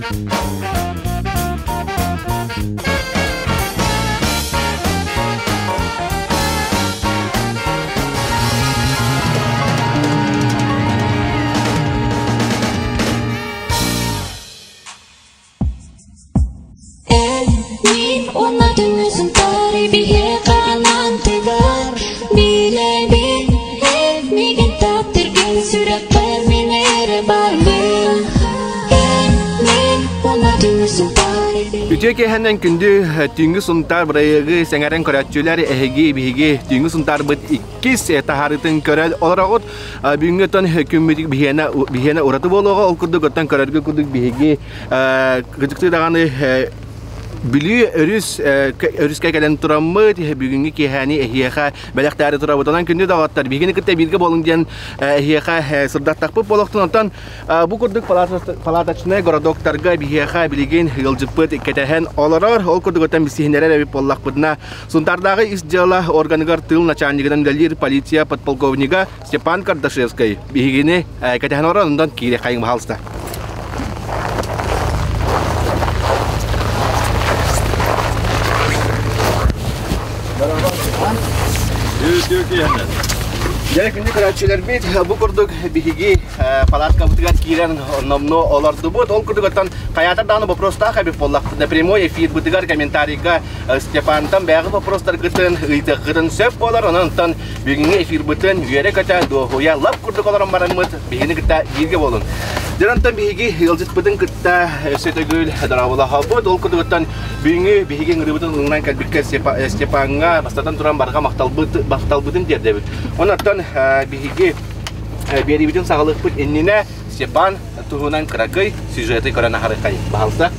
Эн мин уонна түҥҥү Сунтаар биһиэхэ анаан тыгар Билэбин эн миигин таптыыргын сүрэхпэр мин эрэ барбын Эн мин уонна түҥҥү Сунтаар Үтүө киэһэнэн күндү Түүҥҥү Сунтаар бырайыагы сэҥээрэн көрөөччүлэр эһиги биһиги Түүҥҥү Сунтаарбыт иккис таһаарыытын көрө олороҕут. Бүгүҥҥү оттон күммүт биһиэнэ биһиэнэ ураты буолуоҕа. Ол курдук оттон көрөргө курдук биһиги кырдьыктыы даҕаны Бүлүү өрүс өрүскэ кэлэн тураммыт бүгүҥҥү киэһээни эһиэхэ бэлэхтээри турабыт. Онон күндү доҕоттор, биһигини кытта бииргэ буолуҥ диэн эһиэхэ сырдаттахпыт буолуохтун. Онтон бу курдук палаточнай городоктарга биһиэхэ билигин ыалдьыппыт кэтэһэн олорор. Ол курдук оттон билсиһиннэрэр эбит буоллахпытына, Сунтаардааҕы ис дьыала органыгар тыыл начальнигынан үлэлиир полиция подполковнига Степан Кардашевскай биһигини кэтэһэн олорон онтон киириэххэйиҥ пожалуйста. Дьэ, күндү көрөөччүлэрбит, бу курдук биһиги палаткабытыгар киирэн номнуо олордубут. Ол курдук оттон хайаатар даҕаны вопростаах эбит буоллахпытына прямой эфирбытыгар комментарийга Степантан бэйэҕит вопростаргытын ыйытыаххытын сөп буолар. Онон оттон бүгүҥҥү эфирбытын үөрэ-көтө, дуоһуйа лап курдук олорон бараммыт биһигини кытта бииргэ буолун. Дьон онтон биһиги ыалдьыппытын кытта өссө төгүл дорооболоһобут. Ол курдугуттан бүгүҥҥү биһиги ыҥырыыбытын ылынан кэлбиккэ Степаҥҥа бастатан туран барҕа махталбыт, махталбытын тиэрдэбит. Онон биһиги биэриибитин саҕалыахпыт иннинэ Степан туһунан кыракый сюжеты көрөн аһарыаххайын. Баһалса.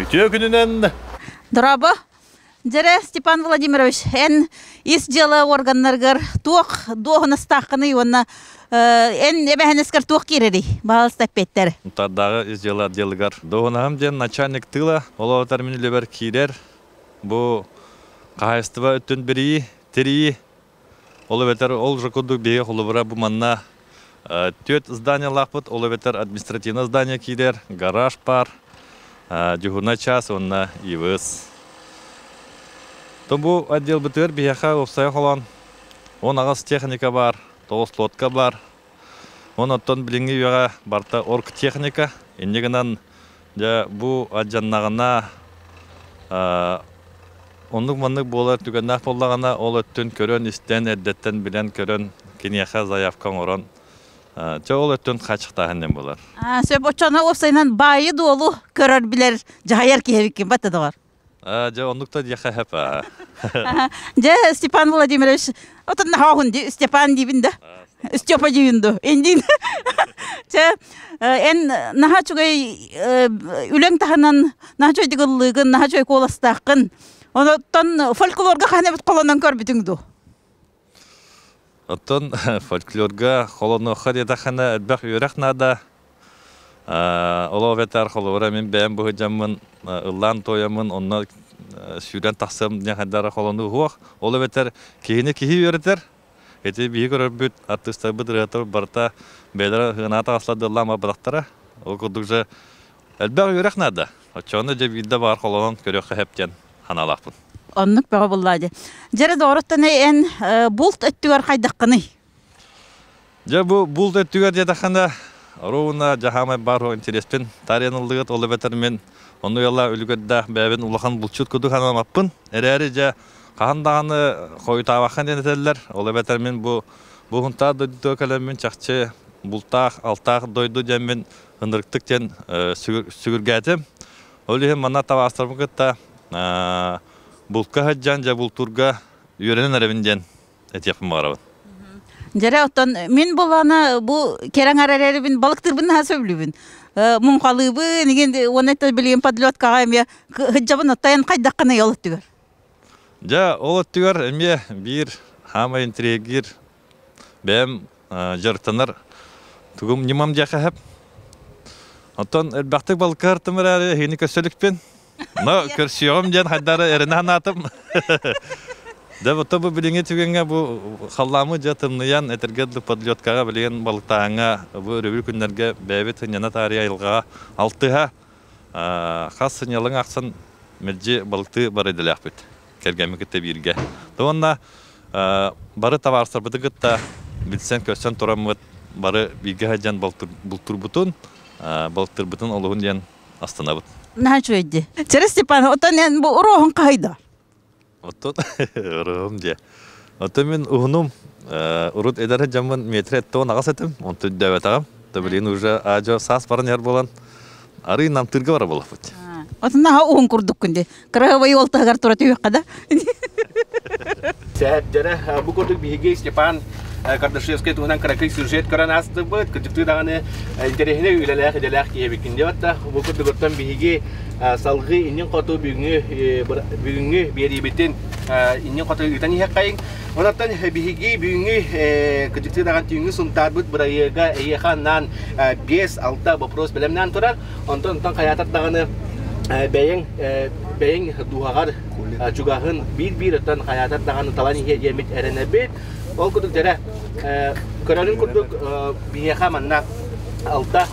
Үтүө күнүнэн! Дорообо! Дьэрэ, Степан Владимирович, эн ис дьыала органнарыгар туох дуоһунастааххыный уонна эн эбэһэнэскэр туох киирэрий? Баһаалыста эппиэттэр. Тардааҕы ис дьыала отделыгар дуоһунаһым диэн начальник тыла, ол эбэтэр мин үлэбэр киирэр Бу хаһаайыстыба өттүн бирии, тирии, ол эбэтэр ол же курдук биһиги холобура бу манна түөрт зданиелаахпыт, ол эбэтэр административное здание киирэр, гараж паар, дьуһунай час уонна ИВС. То бу отделбытыгар биһиэхэ уопсайа холоон 18 техника баар, 9 лодка баар. Онон билиҥҥи үйэҕэ барыта оргтехника. Инньэ гынан Дьэ, бу алдьаннаҕына, оннук-маннык буолар түгэннээх буоллаҕына, ол өттүн көрөн-истэн, эрдэттэн билэн-көрөн, киниэхэ заявка оҥорон, чэ, ол өттүн хааччахтааһын диэн буолар. Сөп, оччоҕуна уопсайынан баайы-дуолу көрөр-билэр, дьаһайар киһи эбиккин бата доҕор. Дьэ, оннук да диэххэ сөп. Дьэ, Степан Владимирович, отон наһаа ди Степан диибин да. Степа диибин ду. Индин. Чэ, эн наһаа үчүгэй үлэҥ таһынан наһаа үчүгэйдик ыллыыгын, наһаа үчүгэй куоластааххын. Онон фольклорга хаһан эбит холонон көрбүтүҥ дуу? Оттон фольклорга холонуохха диэтэххинэ элбэх үөрэх наада. Ол эбэтэр холобура мин бэйэм быһыдьаммын ыллаан туойаммын онно сүүрэн тахсыам диэн хайдах эрэ холонуу суох. Ол эбэтэр киһини киһи үөрэтэр. Ити биһи көрөрбүт артыыстарбыт ырыатар барыта бэйэлэрэ сыанаҕа таҕыстар да ыллаан барбатахтара. Ол курдук же элбэх үөрэх наада. Оччоҕуна дьэ биирдэ баҕар холонон көрүөххэ сөп диэн санаалаахпын. Оннук бөҕө буллаа дии. Дьэрэ доҕоруттан эн булт өттүгэр хайдаххыный? Дьэ бу булт өттүгэр диэтэххинэ ровно дьаһаамай баар интереспин таарыйан ыллыгыт ол эбэтэр мин онну ыала үлүгэрдээх бэйэбин улахан булчут курдук санаамаппын эрээри дьэ хаһан даҕаны хойутаабаххын диэн этэллэр ол эбэтэр мин бу бу Һунтаар дойдутугар кэлэммин чахчы бултаах алтаах дойду диэммин ынырыктык диэн сүгүргээтим ол иһин манна табаастарбын кытта булка сылдьан дьэ бултуурга үөрэнэн эрэбин диэн этиэхпин баҕарабын. Дьэрэ, оттон мин булана бу кэрэҥ эрэрибин балыктыырбын наһаа сөбүлүүбүн. Муҥхалыыбын, игин уонна билигин подлеткаҕа эмиэ сылдьабын, оттон хайдаххыный ол өттүгэр? Дьэ, ол өттүгэр эмиэ биир хаамай интриэгиир бэйэм дьарыктанар тугум ньымам диэхэ сөп. Оттон элбэхтик балыкка ыртым эрээри эһигини көрсө иликпин. Но көрсүөҕүм диэн хайдары эрэнэ санаатым. Дьэ, бу бу билиҥҥи түгэҥҥэ бу халлааммыт дьэ тымныйан, этэргэ дылы подлеткаҕа билигин балыктааһыҥҥа бу өрөбүл күннэргэ бэйэбит сынньана таарыйа айылҕаҕа алтыһа хас сынньалаҥ ахсын мэлдьи балыктыы бар идэлээхпит кэргэммин кытта бииргэ. Уонна бары табаарыстарбытын кытта билсэн-көрсөн тураммыт бары бииргэ сылдьан бултуурбутун, балыктыырбытын олуһун диэн астынабыт. Наһаа үчүгэй дии. Чэрэ Степан, оттон эн бу уруоһун хаһыйда? Оттон уруһум дьэ. Оттон мин уһунум урут эдэр дьоммун метр 78 этим, онтон өйдөөбөтөҕүм. То билигин уже аадьо саас баран иһэр буолан арыы намтыырга бара буолаппыт. Отун наһаа уһун курдуккун дии. Кыраһабай уол таһыгар тура түһүөххэ да. Сэп дьэрэ бу курдук биһиги Степан Кардашевскай туһунан кыракый сюжет көрөн аастыбыт. Кырдьыктыы даҕаны интэриэһинэй үлэлээх идэлээх киһи эбиккин диэбит да. Бу курдук оттон биһиги салгыы иннин хоту бүгүҥҥү бүгүҥҥү биэриибитин иннин хоту ыытан иһэххэйиҥ. Онон биһиги бүгүҥҥү кырдьыктыы даҕаны түүҥҥү Сунтаарбыт бырайыага эйиэхэ анаан 5-6 вопрос бэлэмнээн турар. Онтон онтон хайаатар даҕаны бэйэҥ бэйэҥ дууһаҕар чугаһын биир-биир оттон хайаатар даҕаны талан иһиэ диэммит эрэнэбит. Ол курдук дьэрэ көрөрүн курдук биһиэхэ манна алта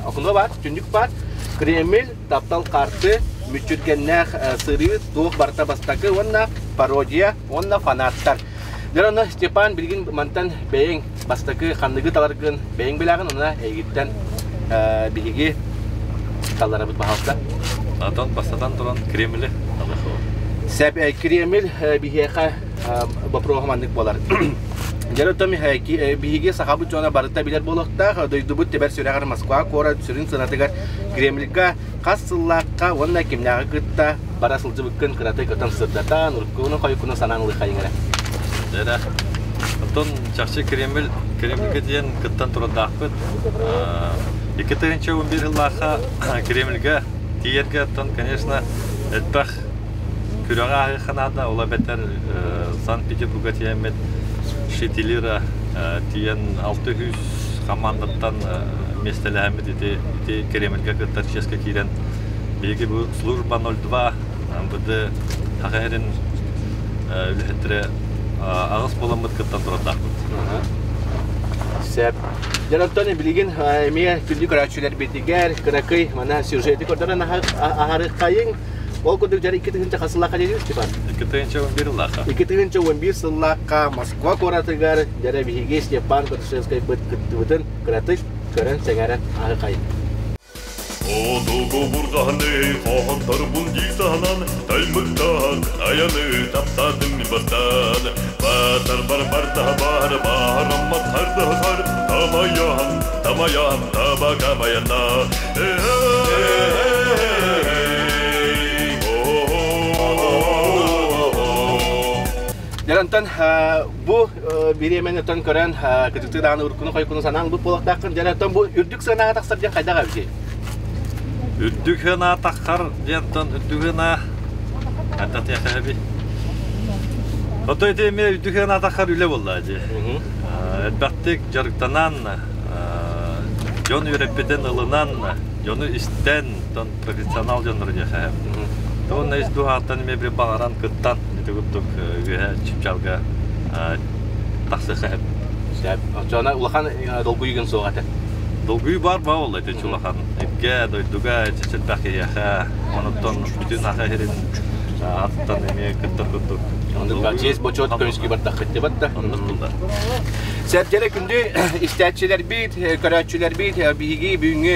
окно баар, түннүк баар. Кремль, таптал карты, мүччүргэннээх сырыы, туох барыта бастакы уонна пародия уонна фанаттар. Дьэ онно Степан билигин мантан бэйэҥ бастакы ханныгы таларгын бэйэҥ билэҕин онно эйигиттэн биһиги талларабыт баһаалта. Атон бастатан туран Кремли Сэп Кремль биһиэхэ боппуруоһа маннык буолар. Дьэ оттон биһиги сахабыт дьоно барыта билэр буолуохтаах дойдубут тэбэр сүрэҕэр Москва куорат сүрүн сыанатыгар Кремльга хас сыллаахха уонна кимнээҕи кытта бара сылдьыбыккын кыратык өтөн сырдатан, уруккуну-хойуккуну санаан ылыаххайыҥ эрэ. Дьэ, оттон чахчы Кремль, Кремльгэ диэн кыттан турардаахпыт. 2011 сыллаахха Кремльгэ тиийэргэ оттон, конечно, элбэх күрэҕи ааһыахха наада. Ол эбэтэр Санкт-Петербурга тиийэммит Шитилира тиийэн 600 хамаандаттан миэстэлэһэммит ити, ити Кремльгэ кыттар чиэскэ киирэн биһиги бу служба 02 МВД Саха сирин үлэһиттэрэ аҕыс буоламмыт кыттан турардаахпыт. Сөп. Дьэ оттон билигин эмиэ күндү көрөөччүлэрбитигэр кыракый мана сюжеты көрдөрөн аһарыаххайыҥ. Ол курдук дьэ 2000 хас сыллаахха диэтиҥ Степан? 2011 сыллаахха. 2011 сыллаахха Москва куоратыгар дьэ биһиги Степан Кардашевскайбыт кыттыбытын кыратык көрөн сэҥээрэн аһыаххайыҥ. Хотугу бурҕаһыны хоһонторбун дии саһанан, Таймыктаах айаны таптаатым мин бастаан. Батар бар бардаһа баар баараммат хардаһар, Тамайаан, тамайаан, табакамайана. Дьэ онтон бу бириэмэни оттон көрөн кытыктыы даҕаны уруккуну хойуккуну санаан ылбыт буолуохтааххын. Дьэ оттон бу үрдүк сыанаҕа тахсар диэн хайдах эбитий? Үрдүк сыана тахсар диэнтэн үрдүк сыана хайдах эбит? Ото ити эмиэ үрдүк сыана тахсар үлэ буолла дии. Элбэхтик дьарыктанан, дьон үөрэппитин ылынан, дьону истэн, профессионал дьоннору диэхэ. Уонна ис дууһаттан эмиэ бир баҕаран кыттан ити курдук үөһэ чыпчаалга тахсыахха сөп. Сөп. Оччоҕуна улахан долгуйугун суох этэ. Долгуйуу баар баа буолла ити улахан. Ипке, дойдуга чэчирбэх киһиэхэ, онуттан бүтүн аха иһирин аттан эмиэ кыттар курдук. Оннук честь бочуот көмүскүү бардаххыт дебат да. Оннук булла. Сэрдэрэ күндү истээччилэрбит, көрөөччүлэрбит, биһиги бүгүҥҥү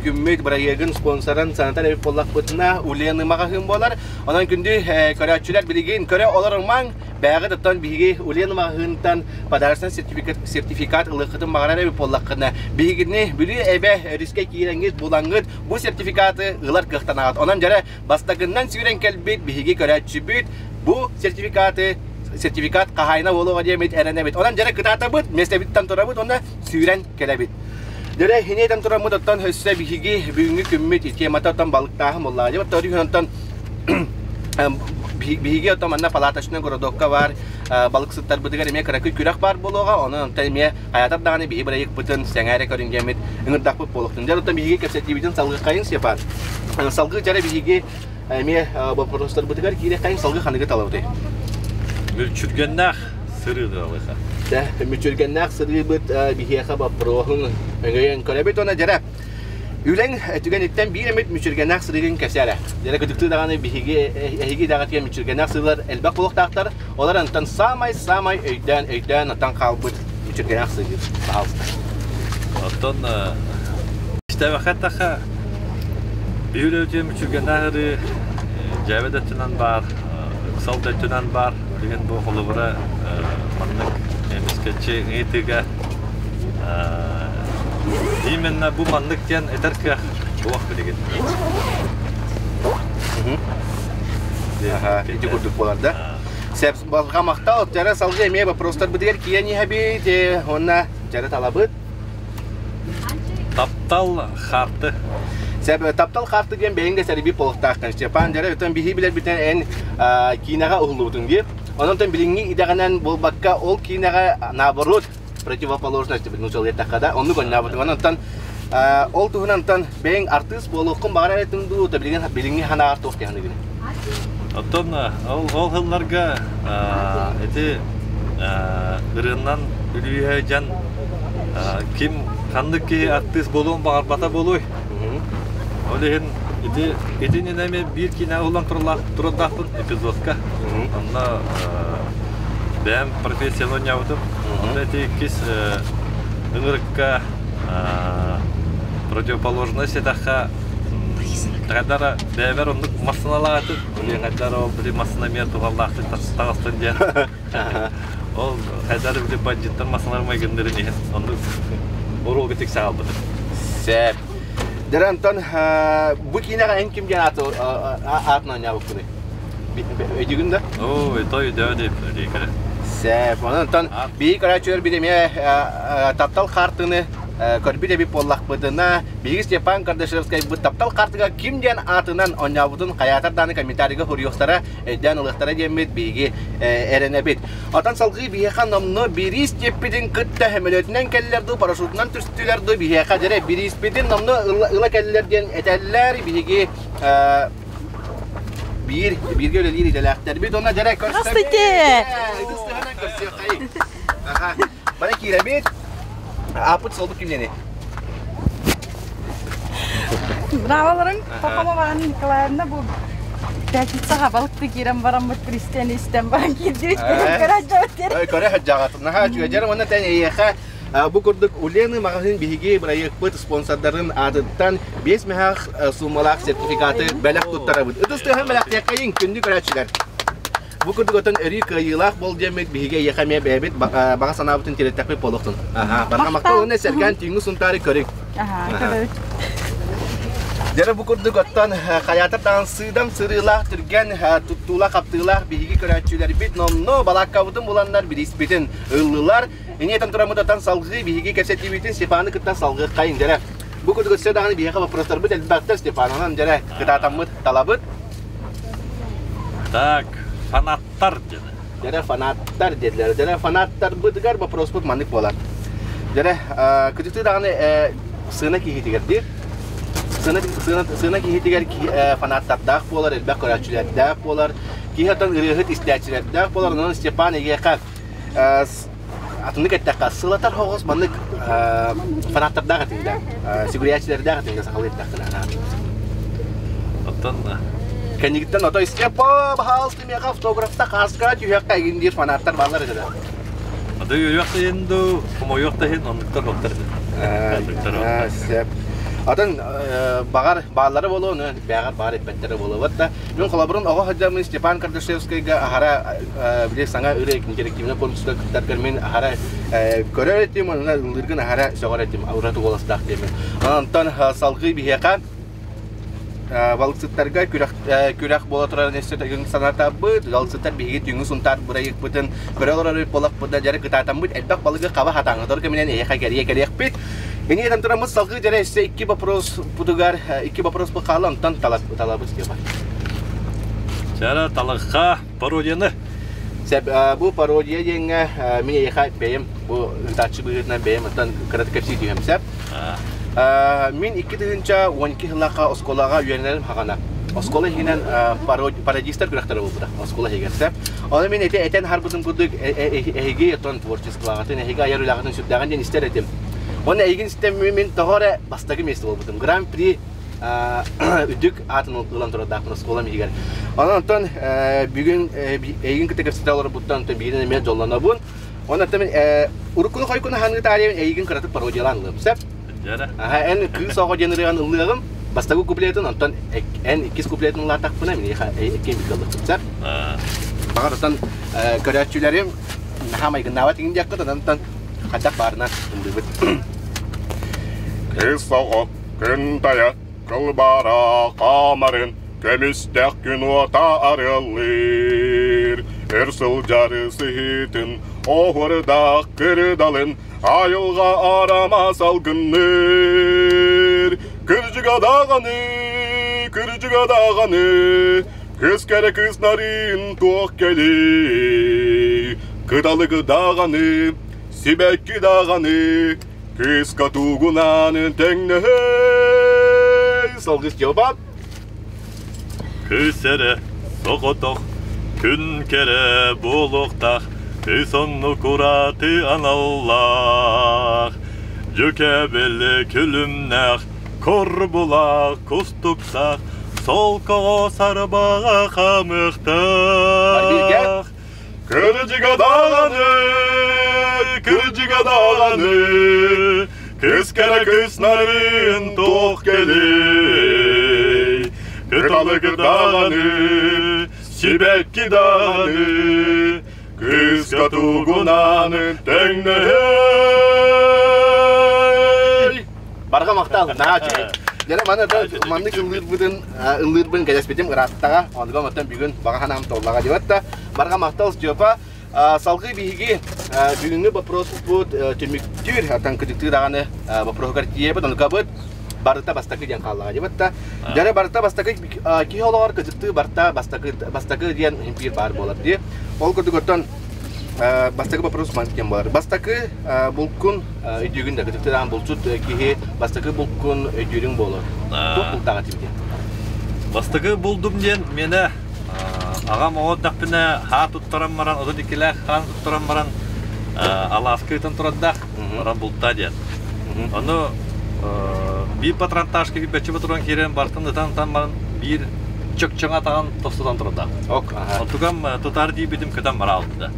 күммүт бырайыагын спонсорын санатар эбит буоллахпытына Улены маҕаһыын буолар. Онон күндү көрөөччүлэр билигин көрө олорумаҥ, бэйэҕит оттон биһиги Улены маҕаһыынтан подарочный сертификат ылыаххытын баҕарар эбит буоллаххына, биһигини Бүлүү эбэ өрүскэ киирэҥҥит булаҥҥыт бу сертификаты ылар кыахтанаҕыт. Онон дьэрэ бастакыннан сүүрэн кэлбит биһиги көрөөччүбүт бу сертификаты сертификат хаһаайына буолуоҕа диэммит эрэнэбит. Онон дьэрэ кытаатабыт, миэстэбиттэн турабыт уонна сүүрэн кэлэбит. Дьэрэ хинейтэн тураммыт оттон өссө биһиги бүгүҥҥү күммүт темата оттон балыктааһын буоллаҕа. Дьэ оттон онтон биһиги оттон манна палаточный городокка баар балыксыттарбытыгар эмиэ кыракый күрэх баар буолуоҕа. Онон онтон эмиэ хайатар даҕаны биһи бырайыкпытын сэҥээрэ көрүнгэммит ыҥырдахпыт буолуохтун. Дьэ оттон биһиги кэпсэтиибитин салгыаххайын Степан. Салгыы дьэрэ биһиги эмиэ боппуруостарбытыгар киириэххэйин салгыы ханыгы талабытый? Мүлчүргэннээх сырыы талыха. Дэ, мүлчүргэннээх сырыыбыт биһиэхэ боппуруоһун өҥөйөн көрөбүт уонна дьэрэ Үлэҥ түгэниттэн биир эмит мүччүргэннээх сырыыгын кэпсээ эрэ. Дьэрэ кытыктыы даҕаны биһиги эһиги идэҕитигэр мүччүргэннээх сырыылар элбэх буолуохтаахтар. Олор онтон саамай-саамай өйдөөн, өйдөөн отон хаалбыт мүччүргэннээх сырыы. Пожалуйста. Оттон истээбэххэ эттэххэ, биир өтүө мүччүргэннээх ырыы дьээбэ да өттүнэн баар, ыксал да өттүнэн баар. Билигин бу холобура маннык эмискэччи ыйытыыга Именно бу маннык диэн этэр кыах суох билигин. Ити курдук буолар да. Сеп балга махтал, жара салгы эмиэ вопростарбытыгар киэн иһэбит, уонна жара талабыт. Таптал харты. Сеп таптал харты диэн бэйэҥ да сэрби полохтаахтан Степан жара өтөн биһи билэрбитин эн киинэҕэ уһуллубутуҥ диye. Онон билиҥҥи идэҕинэн буолбакка ол киинэҕэ наоборот противоположность нуучалыы эттэххэ да оннук онньообутум. Онон ол туһунан бэйэҥ артыыс буолуоххун баҕарар этиҥ дуу, билигин билиҥҥи санааҕар туох диэххиний? Оттон ол ол сылларга ити ырыаннан үлүйэ дьон ким ханнык киһи артыыс буолуон баҕарбата буолуой? Ол иһин ити итинэн эмиэ биир киинэ ылан турардаахпын эпизодка. Онно бэйэм профессияны оонньообутум. Онно ити иккис ыҥырыкка противоположность этэххэ хайдара бэйэбэр оннук массыналаатым. Хайдара ол били массына эмиэ туһаллаахтык таҕыстын диэн. Ол хайдары били бандьыттар массыналар майгыннарын иһин оннук уруогу тиксэ хаалбытым. Сөп. Дьэ, Антон, бу киинэҕэ эн ким диэн аатын оонньообуккунуй? Өйдүүгүн да? Оо, той өйдөө дип диэкэрэ. Сөп. Онон Антон, биһиги көрөөччүлэр бит эмиэ таптал хаартыны көрбүт эбит буоллахпытына, биһиги Степан Кардашевскайбыт таптал хаартыга ким диэн аатынан оонньообутун хайаатар дааны комментарийга суруйуохтара, өйдөөн ылыахтара диэммит биһиги эрэнэбит. Отон салгыы биһиэхэ номнуо бириис диэппитин кытта сөмөлүөтүнэн кэллэр дуу, парашютунан түстүлэр дуу, биһиэхэ дьэрэ бирииспитин номнуо ыла кэллэр диэн этэллэр. Биһиги биир бииргэ үлэлиир идэлээхтэрбит. Онно дьэрэ көрсөбүт. Здравствуйте! Көрсүөххэйин. Аха. Бары киирэбит. Ааппыт суолбут кимнени? Браво Пахомова Анна Николаевна бу пятницаҕа балыкты киирэн бараммыт пристани истэн баран киирдибит көрө Көрө сылдьаҕат. Наһаа үчүгэй. Уонна тэн эйиэхэ бу курдук Улены маҕаһыын биһиги бырайыакпыт спонсордарын аатыттан 5 мөһөөх суумалаах сертификаты бэлэх туттарабыт. Ытыс тыаһын бэлэхтиэххэйиҥ, күндү көрөөччүлэр. Бу курдук отон өрүү кыайыылаах бол диэммит биһиги эйиэхэ эмиэ бэйэбит баҕа санаабытын тириэртэхпит буолуохтун. Аха, барҕа махтал уонна сэргээн түүҥҥү Сунтаары көрүҥ. Аха, көрөбүт. Дьэ бу курдук оттон хайаатар даҕан сыыдам сырыылаах түргэн туттуулаах-хаптыылаах биһиги көрөөччүлэрбит номнуо балааккабытын буланнар бирииспитин ыллылар. Инниэтэн тураммыт оттон салгыы биһиги кэпсэтиибитин Степаны кытта салгыаххайын дьэрэ. Бу курдук өссө даҕаны биһиэхэ вопростарбыт элбэхтэр Степанынан дьэрэ кытаатаммыт талабыт. Так, фанаттар диэн. Дьэрэ фанаттар диэтилэр. Дьэрэ фанаттарбытыгар вопроспут маннык буолар. Дьэрэ кытыты даҕаны сыана киһитигэр диир. Сыана, сыана, сыана киһитигэр фанаттардаах буолар, элбэх көрөөччүлэрдээх буолар, киһи оттон ырыаһыт истээччилэрдээх буолар. Онон Степан эйиэхэ атыннык эттэххэ, сылатар соҕус маннык фанаттардаах этиҥ да, сүгүрүйээччилэрдээх этиҥ да сахалыы эттэххинэ. Оттон Кэннигиттэн ото Степа, баһаалыста миэхэ автографта хааска түһүөххэ игин диир фанаттар бааллар этэ да. Аты үөрүөх да иһин дуу, хомойуох да иһин оннуктар оттор этэ. Сөп. Атын баҕар бааллара буолуо, ону бэҕэр баҕар эппэттэрэ буолуо да. Мин холобурун оҕо сылдьаммын Степан Кардашевскайга аһара били саҥа ырыа интерактивнай конкурска кыттаргар мин аһара көрөр этим, онно ыллыыргын аһара сөҕөр этим, ураты уоластаах диэмин. Онтон салгыы биһиэхэ балыксыттарга күрэх күрэх буола турарын өссө төгүн санатабыт. Балыксыттар биһиги түүҥҥү Сунтаар бырайыакпытын көрө олорор буолахпыт дьары кытаатаммыт элбэх балыгы хаба хатааҥҥытар кэминэн эһиэхэ кэрийэ кэлиэхпит. Ини этэн тураммыт салгыы дьэрэ өссө икки вопрос путугар икки вопрос хаала онтон талабыт Степа. Чара талахха пародияны. Сәп бу пародия диэҥҥэ мин эйиэхэ бэйэм бу ыытааччы быһыытынан бэйэм оттон кыратык кэпсии түһэм сәп. Мин 2012 сыллаахха оскуолаҕа үөрэнэрим хаҕана. Оскуола иһинэн пародистар күрэхтэрэ буолбута оскуола иһигэр сөп. Ону мин эти этэн харбытым курдук эһиги отон творчествоҕытын, эһиги айар үлэҕитин сүрдээҕин диэн истэр этим. Уонна эйигин истэн мин тоҕо эрэ бастакы миэстэ буолбутум. Гран-при үрдүк аатын ылан турардаахпын оскуолам иһигэр. Онон онтон бүгүн эйигин кытта кэпсэтэ олорбуттан онтон биирин эмиэ дьоллонобун. Онон оттон мин уруккуну хойкуну ханыгы таарыйабын эйигин кыратык пародиялаан ылыам. Сөп? Аха, эн кыыс оҕо диэн ырыаҕын ыллыаҕым. Бастакы куплетын, онтон эн иккис куплетын ыллаатахпына, миэхэ иккиэн бииргэ ыллыахпыт. Сөп? Баҕар оттон көрөөччүлэрим наһаа майгыннаабат иҥин диэххит, онон хайдах баарынан ыллыыбыт. Кыыс оҕо күн тайа кылбара хаамарын көмүстэх күн уота арыаллыыр. Өр сылдьар сыһыытын оһуордаах кырдалын айылҕа арама салгынныыр. Кырдьыга даҕаны, кырдьыга даҕаны, кыс кэрэ кыс нарын туох кэлий. Кыталык даҕаны, сибэкки даҕаны, кыыска тугунаанын тэҥнэһэй. Салгыс Степа. Кыыс эрэ соҕотох күн кэрэ буолуохтаах, кыыс оннук ураты аналлаах. Дьүкэбили күлүмнээх, курбулаах, кустуктаах, солкоҕо сарбаҕа хамыахтаах. Кырдьыга даҕаны, кырдьыга даҕаны, кыс кэрэ кыс нарын туох кэлий? Кыталык даҕаны, сибэкки даҕаны, кыыска тугунан тэҥнэһэй? Барҕа махтал, наһаа үчүгэй. Дьэ, маны да маннык ыллыырбытын ыллыырбын кэтэспитим ырааттаҕа. Онуга оттон бүгүн баҕа санаам туоллаҕа диэбэт да. Барҕа махтал, Степа. Салгыы биһиги бүгүҥҥү боппуруоспут түмүктүүр, оттон кытыктыы даҕаны боппуруоһугар тиийэбит. Онукабыт барыта бастакы диэн хааллаҕа диэбит да. Дьэ, барыта бастакы киһи олоҕор кытыктыы барыта бастакы бастакы диэн импиир баар буолар дии. Ол курдук оттон бастакы вопрос маннык диэн буолар. Бастакы булкун өйдүүгүн да кытыктыдаан булчут киһи бастакы булкун өйдүүрүҥ буолар. Туох бултаҕа тибитин? Бастакы булдум диэн миэнэ аҕам оҕо эрдэхпинэ хаа туттаран баран, 32-лээх хаан туттаран баран алааска ыытан турардаах, баран бултаа диэн. Ону биир патронтажка кирбэччи туран киирэн бартын ытан-ытан баран биир чөкчөҥө атаҕын тостутан турда. Ок, аха. Оттугам тутаар диэбитим көтөн бараалбыта.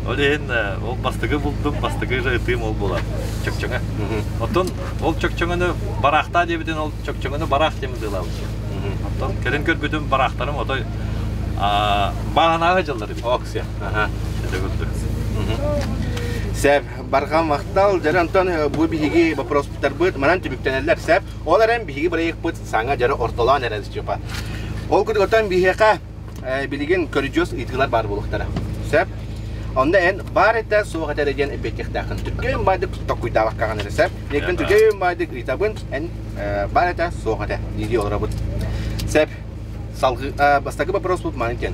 Ол иһин ол бастакы булдум, бастакы ытыым ол буолар. Чөкчөҥө. Оттон ол чөкчөҥөнү бараахтаа диэбитин ол чөкчөҥөнү бараах диэн быһыылаабыт. Оттон кэлин көрбүтүм бараахтарым отой бааһынааҕы дьыллар эбит. Ок, все. Аха. Это курдук. Сәп, барҕа махтал. Дьэ, онтон бу биһиги вопростарбыт манан түмүктэнэллэр. Сәп, ол эрэн биһиги бырайыакпыт саҥа дьары ортолоон эрэр Степа. Ол курдук оттон биһиэхэ билигин көрүдьүөс ыйытыылар баар буолуохтара. Сөп? Онно эн баар этэ, суох этэ диэн эппиэттиэхтээххин. Түргэн баайдык токкуйдаабаккаҕын эрэ сөп. Миэккин түргэн баайдык ыйытабын, эн баар этэ, суох этэ дии олоробут. Сөп. Салгыы бастакы вопроспут маннык диэн.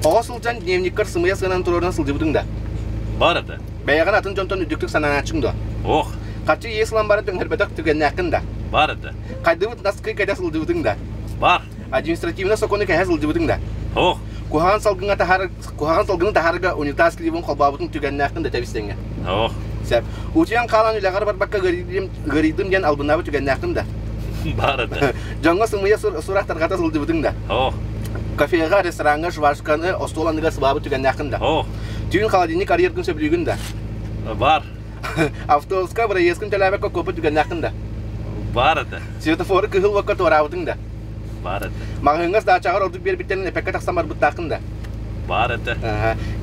Оҕо сылдьан дневниккар сымыйа сыанан туруорунан сылдьыбытыҥ да? Бар этэ. Бэйэҕин атын дьонтон үрдүктүк сананааччыҥ дуо? Ох. Харчы иэс ылан баран төҥнөрбөтөх түгэннээххин да? Бар этэ. Хайдыбыт наскы кэтэ сылдьыбытыҥ да? Бар. Административнай сокуону кэһэ сылдьыбытыҥ да? Ох. Куһаҕан салгыҥҥа таһаар куһаҕан салгыны таһаарга унитаз клибын холбообутуҥ түгэннээххин да тэбис-тэҥҥэ. Ох. Сөп. Утуйан хаалан үлэҕэр барбакка ыарыйдым, ыарыйдым диэн албыннаабыт түгэннээххин да? Бар этэ. Дьоҥҥо сымыйа сурах тарҕата сылдьыбытыҥ да? Ох. Кафеҕа, рестораҥҥа жвачканы остуол анныгар сыбаабыт түгэннээххин да? Ох. Түүн холодильник арыйаргын сөбүлүүгүн да? Бар. Автобуска проездкын төлөөбөккө куоппут түгэннээххин да? Бар этэ. Светофору кыһыл уокка туораабытыҥ да? Бар этэ. Маҕаһыыҥҥа сдаачаҕар ордук биэрбиттэрин эппэккэ тахсан барбыттааххын да? Бар этэ.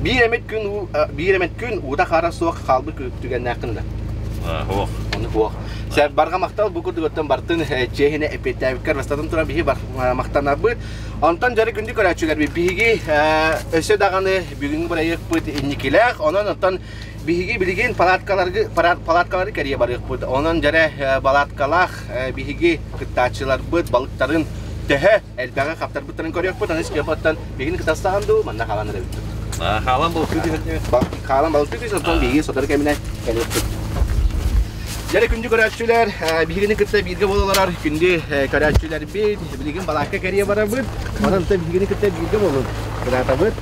Биир эмит күн биир эмит күн уута-хаара суох хаалбыт түгэннээххин да? Суох. Ону суох. Сэ барҕа махтал бу курдук бартын чиэһинэ эппиэттээбиккэр бастатан туран биһи махтанарбыт. Онтон дьары күндү көрөөччүлэрбит биһиги өссө даҕаны бүгүҥҥү бырайыакпыт инникилээх. Онон оттон биһиги билигин палаткаларгы палаткалары кэрийэ барыахпыт. Онон дьэрэ палаткалаах биһиги кыттааччыларбыт балыктарын төһө элбэҕи хаптарбыттарын көрүөхпүт. Аны Степаттан биһигини кытастаҕын дуу, манна хаалан эрэбит. Хаалан балыктыы түһэрдибит. Хаалан балыктыы түһэн, оттон биһиги сотору кэминэн кэлиэхпит. Дьэрэ күндү көрөөччүлэр, биһигини кытта бииргэ буолалар күндү көрөөччүлэрбит, билигин балаакка кэрийэ барабыт. Онон биһигини кытта бииргэ буолун. Кыраатабыт.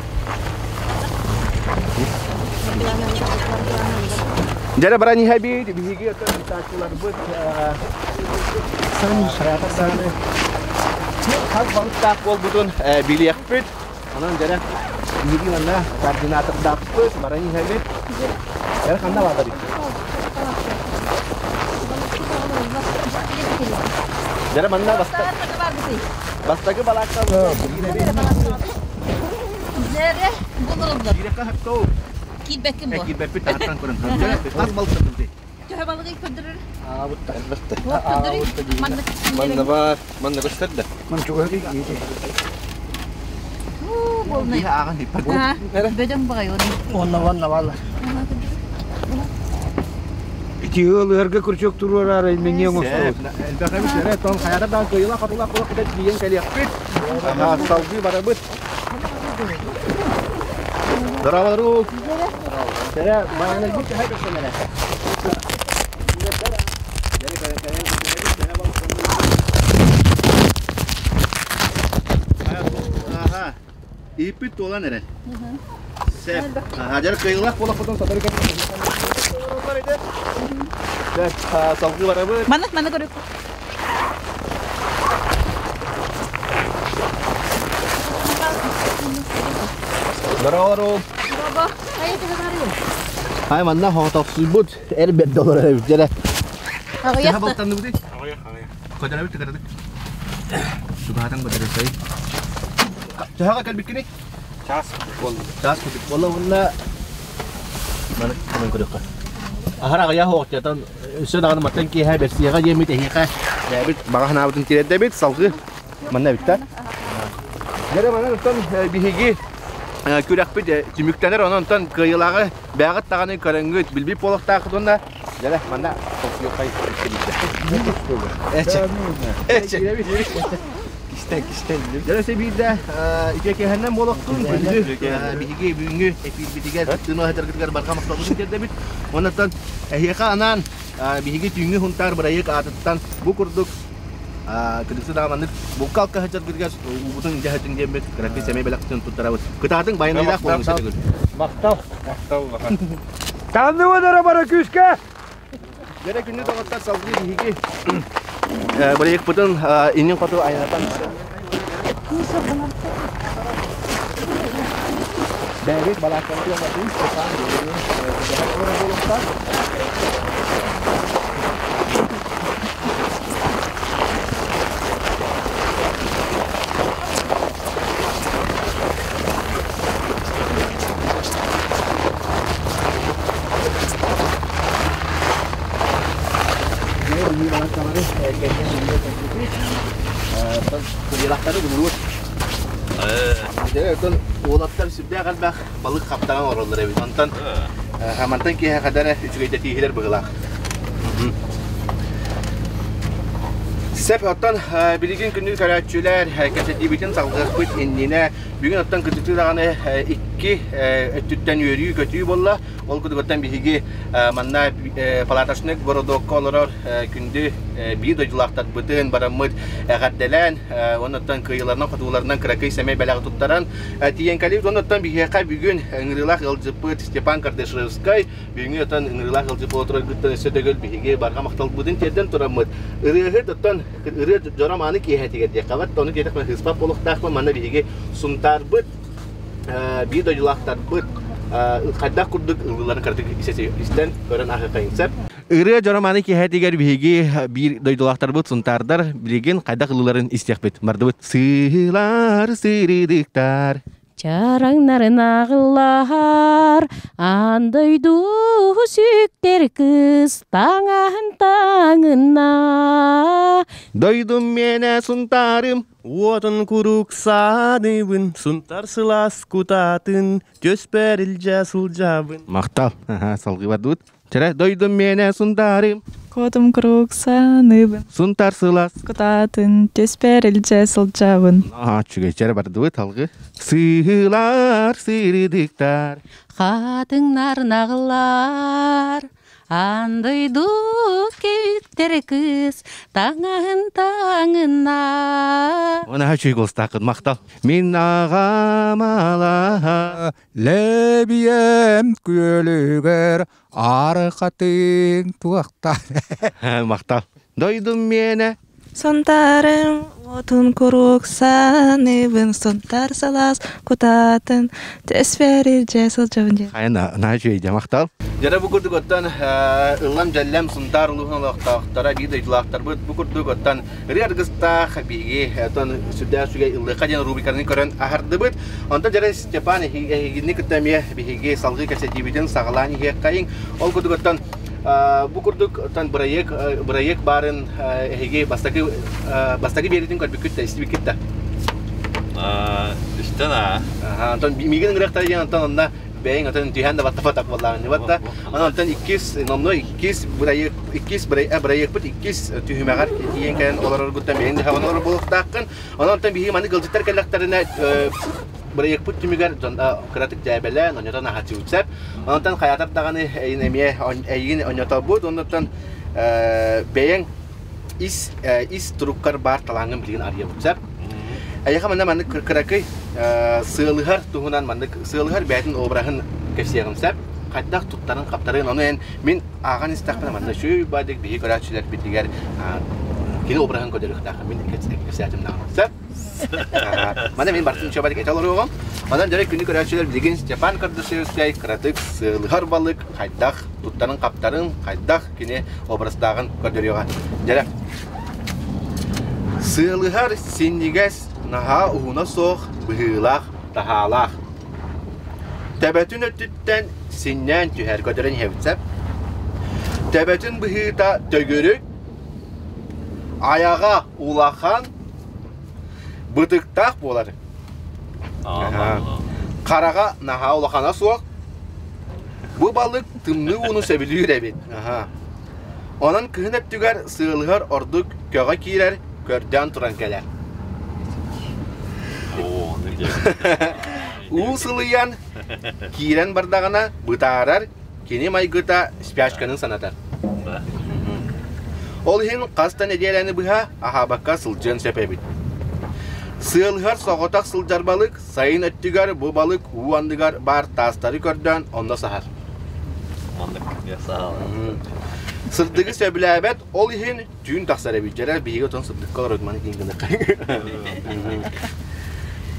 Дьэрэ баран иһэбит, биһиги отон ыытааччыларбыт хас балыктаах буолбутун билиэхпит. Онон дьэрэ биһиги манна координатордаахпыт, баран иһэбит. Дьэрэ ханна бааллар Дьэрэ манна бастакы балаакка Дьэрэ булуллар. Киирбэккин бу. Киирбэппит таһаттан көрөн. Хас балыктабын Төһө балыгы көрдөрөр? Аабытта, элбэхтэ. Манна бар, манна көстөр да. Ман чугаһы Болнай. Ааҕан иппат. Бөдөҥ баҕай оны. Онна ванна валла. Ити ыалыһарга крючок туруораарай мэҥиэ оҥостубут. Элбэх эбит эрэ, тон хайата даан кыйыла хотула кулак кытта тиийэн кэлиэхпит. Салгыы барабыт. Здорово, Сэрэ, майонезбыт төһө көстөн эрэ? Аха. Ииппит туолан эрэр. Сеп. Аха, кыйылах буолахпытын сотору Сеп, салгыы барабыт. Маннык маннык көрүк. Здорово, Ай манна хоотохсуйбут эр бэрдэ олорор эбит дьэрэ. Төһө балтанныбытый? Көтөрөбүт тыгырдык. Чугаһатан көтөрөсөй. Төһөҕө кэлбиккиний? Час буолла. Час кутук буолла уонна маны маны көрүөххэ. Аһар аҕыйах оҕотятан өссө даҕаны мантан киэһэ бэрсиэҕэ диэммит эһиэхэ бэйэбит баҕа санаабытын тириэрдэбит салгыы манна эбиттэр. Дьэрэ манан оттон биһиги күрэхпит түмүктэнэр онон онтон кыайыылааҕы бэйэҕит даҕаны көрөҥҥүт билбит буолуохтааххыт уонна дьэрэ манна толкуйуоххай Кистэн кистэн. Дьэрэ биирдэ үтүө киэһэннэн буолуохтун күндү биһиги бүгүҥҥү эфирбитигэр кыттыыны ыһытаргытыгар барҕа махталбытын тиэрдэбит оннуттан эһиэхэ анаан биһиги түүҥҥү Һунтаар бырайыак аатыттан бу курдук кырдьыксы даҕаны маннык булка алка сылдьаргытыгар уубутун илдьэ сылдьыҥ диэммит кыракый сэмэй бэлэхтин туттарабыт. Кытаатыҥ байаныйдаах буолуҥ сэтигүл. Махтал. Махтал улахан. Таанныбын эрэ бара күүскэ! Дьэрэ күндү доҕоттор салгыы биһиги бырайыакпытын иннин хоту айанатан Бэйэбит балааккабытыгар бардыбыт, Степан буолуохтаах. Уолаттар сүрдээх элбэх балык хаптаран олороллор эбит. Онтон мантан киэһэ хадара үчүгэйдэтииһилэр быһыылаах. Сеп оттон билигин күндү көрөөччүлэр кэпсэтиибитин салгыахпыт иннинэ бүгүн оттон кытытыы даҕаны икки өттүттэн үөрүү-көтүү буолла. Ол курдугуттан биһиги манна палаточник городокка олорор күндү биир дойдулаахтарбытын бараммыт эҕэрдэлээн оннуттан кыайыыларынан-хотууларынан кыракый сэмэй бэлэҕи туттаран тиийэн кэлибит. Оннуттан биһиэхэ бүгүн ыҥырыылаах ыалдьыппыт Степан Кардашевскай бүгүҥҥү оттон ыҥырыылаах ыалдьыт буола тураргыттан өссө төгүл биһиги барҕа махталбытын тиэрдэн тураммыт ырыаһыт оттон ырыа дьоро мааны киэһэтигэр диэххэ бат ону диэтэх хыыспат буолуохтаахпын манна биһиги Сунтаарбыт биир дойдулаахтарбыт хайдах курдук ыллыыларын кыратык истэн көрөн аһыаххайын сөп. Ырыа дьоро мааны киэһэтигэр биһиги биир дойдулаахтарбыт сунтаардар билигин хайдах ыллыыларын истиэхпит. Бардыбыт. Сыылар сырыдыктар. Чараҥнарын ааҕыллаһар, аан дойду сүктэр кыыс таҥаһын таҥынна. Дойдум миэнэ Сунтаарым, Уотун куруук сааныбын, сунтар сылаас кутаатын, түөспэр илдьэ сылдьабын. Махтал. Салгыы бардыбыт. Чэрэ, дойдум миэнэ Сунтаарым. Куотум куруук сааныбын. Сунтар сылаас. Кутаатын, түөспэр илдьэ сылдьабын. Үчүгэй чэрэ бардыбыт алгы. Сыылар сырыдыктар. Хатыҥнар наҕыллар, Аан дойду күүттэр кыыс таҥаһын таҥына. Унаһа чүй голстаакын махтал. Мин аҕамалаһа Лэбиэм күөлүгэр архатын туохта. Махтал. Дойдум миэнэ. Сунтаарым уотун куруук саныыбын, Сунтаар сылаас кутаатын тэспэри дьэ сылдьабын диэн. Хайа наһаа үчүгэй дьэ махтал. Дьэ бу курдук оттон ыллам дьэллэм Сунтаар улууһун олохтоохторо биир дойдулаахтарбыт бу курдук оттон ырыа аргыстаах биһиги оттон сүрдээх үчүгэй ыллыахха диэн рубриканы көрөн аһардыбыт. Онтон дьэ Степан эһигини кытта эмиэ биһиги салгыы кэпсэтиибитин саҕалаан иһиэххэйиҥ. Ол курдук оттон бу курдук оттон бырайыак бырайыак баарын эһиги бастакы бастакы биэритин көрбүккүт да истибиккит да? Истэн аа. Онтон миигин ыҥырыахтара диэн онтон онно бэйэҥ отон түһээн да баттапатах буоллаҕын батта. Онон онтон иккис номно иккис бырайыак иккис бырайыакпыт иккис түһүмэҕэр тиийэн кэлэн олороргуттан бэйэҥ да хабан олорор буолуохтааххын. Онон онтон биһиги маннык ыалдьыттар кэллэхтэринэ бырайыакпыт түмүгэр дьон кыратык дьээбэлээн онньотон аһатыыбыт сөп. Онтон хайаатар даҕаны эйин эмиэ эйигин онньотобут оннуттан бэйэҥ ис ис туруккар баар талааҥҥын билигин арыйабыт сөп. Эйиэхэ манна маннык кыракый сыалыһар туһунан маннык сыалыһар бэйэтин обраһын кэпсиэҕим сөп. Хайдах туттарын-хаптарын ону эн мин ааҕан истэхпинэ манна үчүгэй баадык биһи көрөөччүлэрбитигэр кини обраһын көрдөрүөхтээххин мин кэпсээтим даҕаны сөп. Мана мин бартын үчүгэй этэ олоруоҕум. Онон дьөрө күнү көрөөччүлэр билигин Степан Кардашевскай кыратык сыалыһар балык хайдах туттарын-хаптарын хайдах кини образтааҕын көрдөрүөҕэ. Дьэрэ. Сыалыһар синньигэс, наһаа уһуна суох, быһыылаах, таһаалаах. Төбөтүн өттүттэн синньээн түһэр көтөрөн иһэбит сөп. Төбөтүн быһыыта төгүрүк, айаҕа улахан, бытыктаах буолар. Хараҕа наһаа улахана суох. Бу балык тымныы ууну сөбүлүүр эбит. Онон кыһын өттүгэр сыалыһар ордук көҕө киирэр, көрдөөн туран кэлэр. Уу сылыйан киирэн бардаҕына бытаарар, кини майгыта спячканы санатар. Ол иһин хас да нэдиэлэни быһа аһаабакка сылдьыан сөп эбит. Сыалыһар соҕотох сылдьар балык сайын өттүгэр бу балык уу анныгар баар таастары көрдөөн онно саһар. Сырдыгы сөбүлээбэт, ол иһин түүн тахсар эбит. Дьэрэ биһиги отон сырдыкка олорор маны киин гыныахха.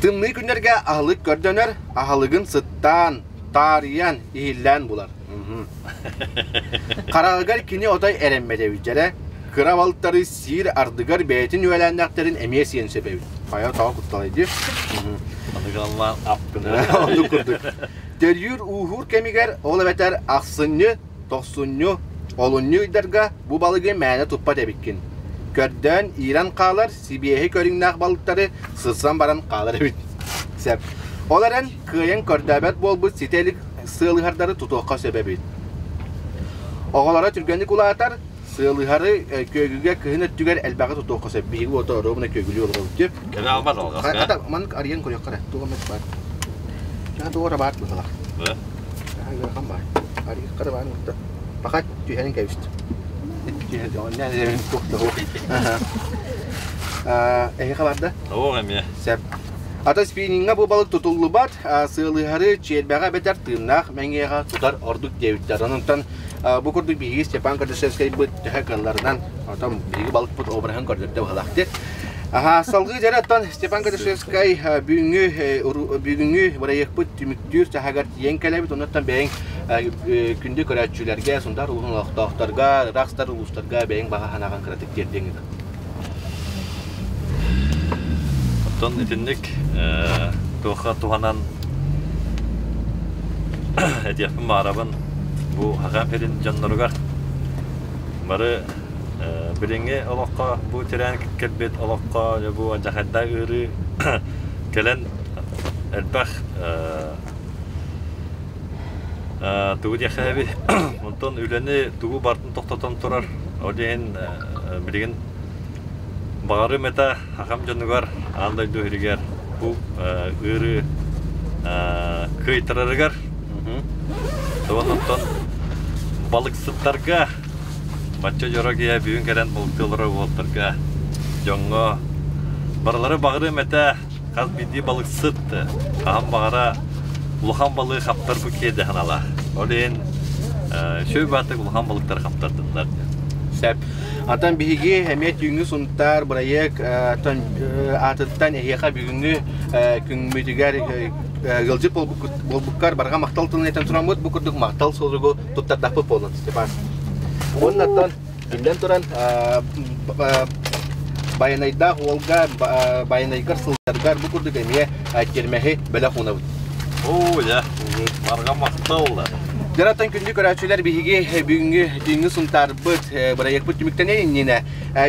Тымныы күннэргэ аһылык көрдөнөр, аһылыгын сыттаан, таарыйан, иһиллээн булар. Хараҕыгар кини отой эрэммэт эбит дьэрэ. Кыра балтары сиир ардыгар бэйэтин үөлээннэхтэрин эмиэ сиэн сөп эбит. Хайа тоҕо кутталай дии. Аныгаллаан аппыны. Оннук курдук. Төрүүр-ууһуур кэмигэр, ол эбэтэр ахсынньы, тохсунньу, олунньу ыйдарга бу балыгы мээнэ туппат эбиккин. Көрдөөн иирэн хаалар сибиэһи көрүҥнээх балыктары сырсан баран хаалар эбит. Сөп. Ол эрэн кыайан көрдөөбөт буолбут ситэ илик сыалыһардары тутуохха сөп эбит. Оҕолоро түргэнник улаатар, сыалыһары күөгүгэ кыһын өттүгэр элбэҕи тутуохха сөп. Биһиги уота оруобуна күөгүлүү олоробут дип. Кэлэ албат алҕас. Ата маннык арыйан көрүөххэ эрэ. Туох эмэ баар. Чаһа туох эрэ баар быһыылаах. Чаһа ыарахан баар. Арыйыахха эрэ баар мутта. Пока түһэрин кэбист. Түһэр туох да Эһиэхэ бар да? Оо эмиэ. Сөп. Ата спиннинга бу балык тутуллубат, сыалыһары чиэрбэҕэ эбэтэр тыыннаах мэҥиэҕэ тутар ордук диэбиттэр. Онон бу курдук биһиги Степан Кардашевскайбыт төһө кыалларынан, отон биһиги балыкпыт обраһын көрдөрдө быһалаахтык. Аха, салгыы дьэрэ оттон Степан Кардашевскай бүгүҥҥү бүгүҥҥү бырайыакпыт түмүктүүр чаһыгар тиийэн кэлэбит. Оннуттан бэйэҥ күндү көрөөччүлэргэ, Сунтаар улууһун олохтоохторго, ыраах сытар улуустарга бэйэҥ баҕа санааҕын кыратык тиэрдиэҥ этэ. Оттон итинник туохха туһанан этиэхпин баҕарабын бу Хакан сирин дьонноругар бары билиҥҥи олоххо бу тирээн кэлбит олоххо бу алдьархайдаах ыарыы кэлэн элбэх тугу диэххэ эбий онтон үлэни тугу барытын тохтотон турар ол иһин билигин баҕарыам этэ хахам дьонугар аан дойду иһигэр бу ыарыы кыайтарарыгар онтон Балыксыттарга бачча дьоро киһи бүгүн кэлэн балыктыы олорор уолаттарга дьоҥҥо барылары баҕарыам этэ хас биирдии балыксыт хаһан баҕара улахан балыгы хаптар бу киэдэ ханалаах. Ол иһин үчүгэй баатык улахан балыктары хаптардыннар диэн. Сөп. Антон биһиги эмиэ түүҥҥү Сунтаар бырайыак аатыттан эһиэхэ бүгүҥҥү күҥмүтүгэр ыалдьыт буолбуккар барҕа махтал тылын этэн тураммыт бу курдук махтал суругу туттардахпыт буоллун Степан. Уоннаттан биллэн туран Байанайдаах уолга Байанайгар сылдаргар бу курдук эмиэ тиэрмэһи бэлэх уунабыт. Оо, дьэ, барҕа махтал. Дьараттан күндү көрөөччүлэр биһиги бүгүҥҥү түүҥҥү Сунтаарбыт бырайыакпыт түмүктэнэ иннинэ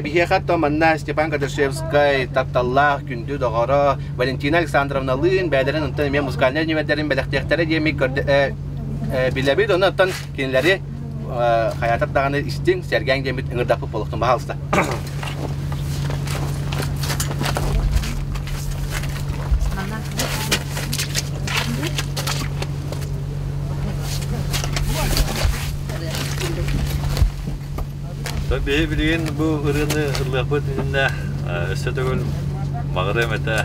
биһиэхэ то манна Степан Кадашевскай тапталлаах күндү доҕоро Валентина Александровналыын бэйэлэрин онтон эмиэ музыкальнай нүмердэрин бэлэхтиэхтэрэ диэми билэбит. Онон оттон кинилэри хайаатар даҕаны истиҥ, сэргээҥ диэммит ыҥырдахпыт буолуохтун баһаалыста. Биһи билигин бу ырыаны ыллыахпыт иннинэ өссө төгүл баҕарыам этэ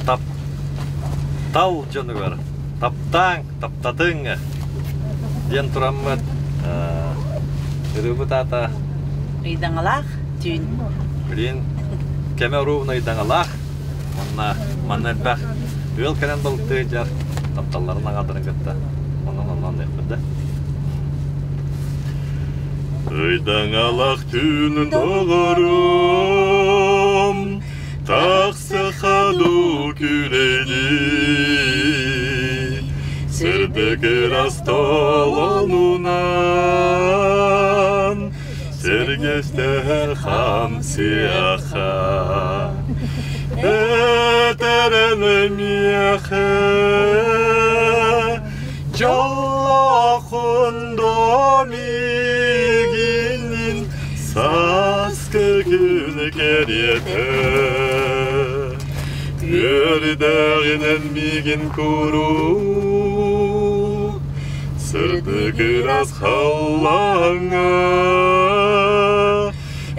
тап тал дьонугар таптааҥ таптатыҥ диэн тураммыт ырыабыт аата Ыйдаҥалаах түүн. Билигин кэмэ уруубун ыйдаҥалаах уонна манна элбэх ыал кэлэн балыктыы сылдьар тапталларын аҕаларын кытта онон онон диэхпит да. Ыйдаҥалаах түүн доҕорум тахсыха дуу күлэйдии Сырдык ыраас толонунан Сэргэстэһэр хамсыаха Этэрэн миэхэ Дьоллоохун миигинин Сааскы күн кэриэтэ Үөрдэҕинэн миигин куруук Сырдык ыраас халлааҥҥа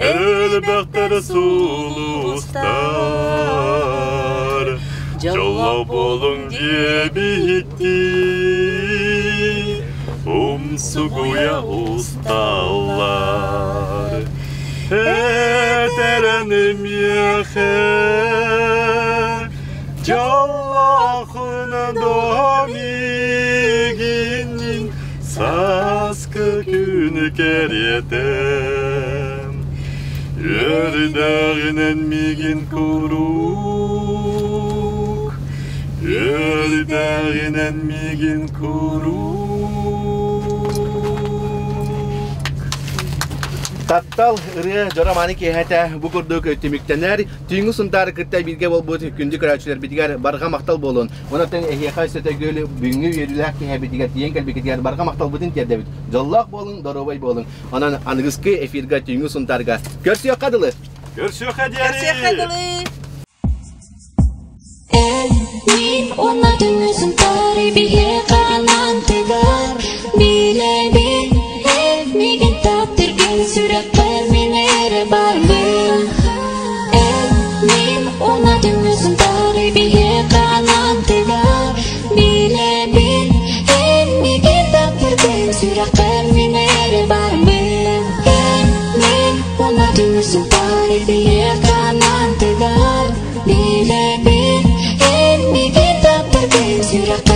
Элбэхтэр сулустар Дьоллоох буолуҥ диэбиттии Умсугуйа усталлар Этэрэн миэхэ Дьоллоохун миигиннин Сааскы күн кэриэтэ Үөрдэҕинэн миигин куруук Үөрдэҕинэн миигин куруук Таптал ырыа дьоро мааны киэһэтэ бу курдук түмүктэнэр. Түүҥҥү Сунтаары кытта бииргэ буолбут күндү көрөөччүлэрбитигэр барҕа махтал буолун. Онон эһиэхэ өссө төгүл бүгүҥҥү үөрүүлээх киэһэбитигэр тиийэн кэлбиккитигэр барҕа махталбытын тиэрдэбит. Дьоллоох буолуҥ, доруобай буолуҥ. Онон аныгыскы эфирга түүҥҥү Сунтаарга көрсүөххэ дылы! Көрсүөххэ диэри! Көрсүөххэ дылы! Мин уонна түүҥҥү Сунтаары биһиэхэ анаан тыгар Билэбин, эн миигин таптыыргын сүрэхпэр мин эрэ барбын Эн мин уонна түүҥҥү Сунтаары биһиэхэ анаан тыгар Билэбин, эн миигин таптыыргын сүрэхпэр мин эрэ барбын Эн мин уонна түүҥҥү Сунтаары биһиэхэ анаан тыгар Билэбин, эн миигин таптыыргын сүрэхпэр